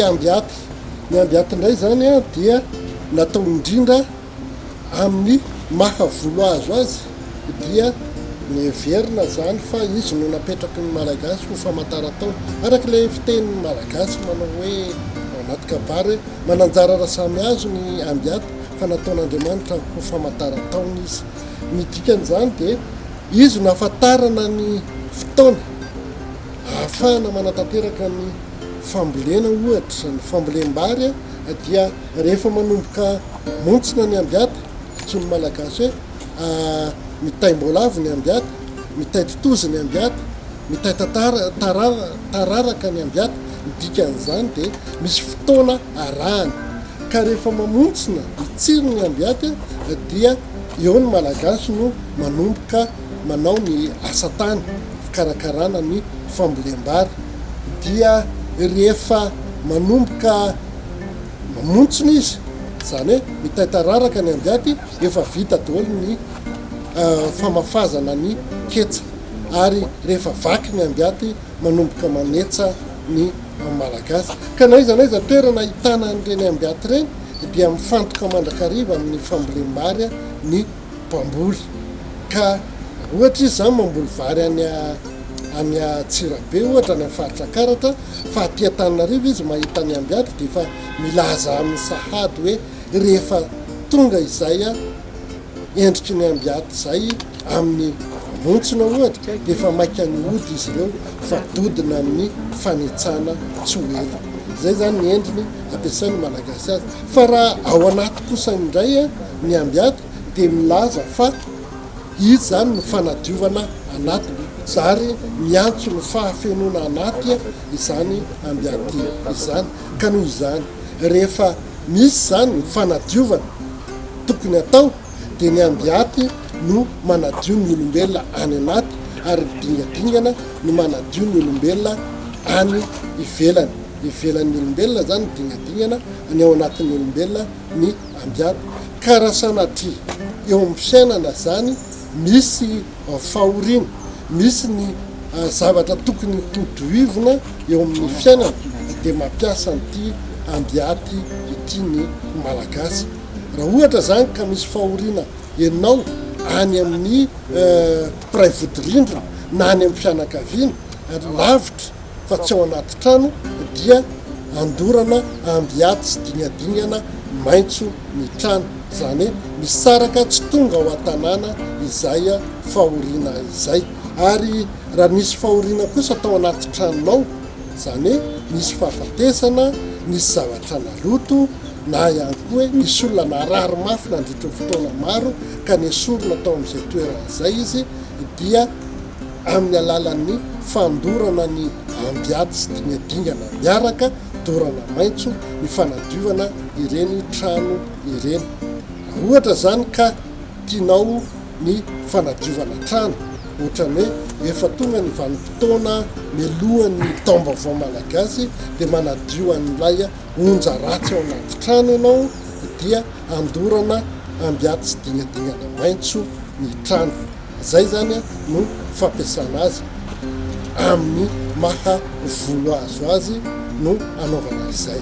ambiaty. Ny ambiaty indray izany dia natao indrindra amin'ny maha volo hazo azy dia neverina izany fa izy no napetraky ny Malagasy ho famantaran-taona. Araka ilay fiteny malagasy manao hoe ao anaty kabary hoe mananjara rasamihazo ny ambiaty fa nataon'Andriamanitra ho famantaran-taona izy. Ny dikan'izany dia izy no ahafantarana ny fotoana ahafahana manatanteraka ny fambolena ohatra, ny fambolem-bary dia rehefa manomboka montsina ny ambiaty, antsoin'ny Malagasy hoe mitaim-boalavo ny ambiaty, mitai-totozy ny ambiaty, mitai-tantara, tararaka ny ambiaty, ny dikan'izany dia misy fotoana arahana. Ka rehefa mamontsina mitsiry ny ambiaty dia eo ny Malagasy no manomboka manao ny asa tany, fikarakarana ny fambolem-bary. Dia rehefa manomboka mamontsina izy, izany hoe mitaitararaka ny ambiaty, efa vita daholo ny famafazana ny ketsa. Ary rehefa vaky ny ambiaty manomboka manetsa ny Malagasy. Ka na aiza na aiza toerana ahitana an'ireny ambiaty ireny dia mifantoka mandrakariva amin'ny fambolem-bary ny mpamboly. Ka ohatra izy izany mamboly vary any any Antsirabe ohatra, any amin'ny faritra Ankaratra, fa aty Antananarivo izy mahita ny ambiaty dia efa milaza aminy sahady hoe rehefa tonga izay endriky ny ambiaty izay amin'ny montsona ohatra dia efa maika ny hody izy ireo fa dodona amin'ny fanetsana tsy ho ela. Izay izany ny endriny ampiasain'ny Malagasy azy. Fa raha ao anaty kosa indray ny ambiaty dia milaza fa izy izany no fanadiovana anaty, zary miantso ny fahafenoana anaty izany ambiaty izany. Ka noho izany rehefa misy izany ny fanadiovana tokony atao dia ny ambiaty no manadio ny olombelona any anaty ary ny dingadingana no manadio ny olombelona any ivelany. Ivelan'ny olombelona izany ny dingadingana, ny ao anatin'ny olombelona ny ambiaty. Ka raha sanatria eo amin'ny fiainana izany misy fahoriana, misy ny zavatra tokony hodohivina eo amin'ny fiainana dia mampiasa an'ity ambiaty ity ny Malagasy. Raha ohatra izany ka misy fahoriana enao any amin'ny mpiray vodirindrina na any amin'ny fianakaviana lavitra fa tsy ao anaty trano dia andorana ambiaty sy dingadingana maitso ny trano, izany hoe misaraka tsy tonga ao an-tanàna izay fahoriana izay. Ary raha nisy fahoriana kosa tao anaty tranonao, izany hoe nisy fahafatesana, nisy zavatra naloto, na ihany koa hoe nisy olona narary mafy nandritry ny fotoana maro ka nesorina tao amin'izay toerana izay izy, dia amin'ny alalan'ny fandorana ny ambiaty sy dingadingana miaraka, dorana maitso, ny fanadiovana ireny trano ireny. Raha ohatra izany ka tianao ny fanadiovana trano, ohatran'ny hoe efa tonga ny vanim-potoana mialohan'ny taom-baovao malagasy dia manadio an'ilay onja ratsy ao anaty trano ianao dia andorana ambiaty sy dingadingana maitso ny trano. Zay zany no fampiasana azy amin'ny maha volo azo azy no anaovana izay.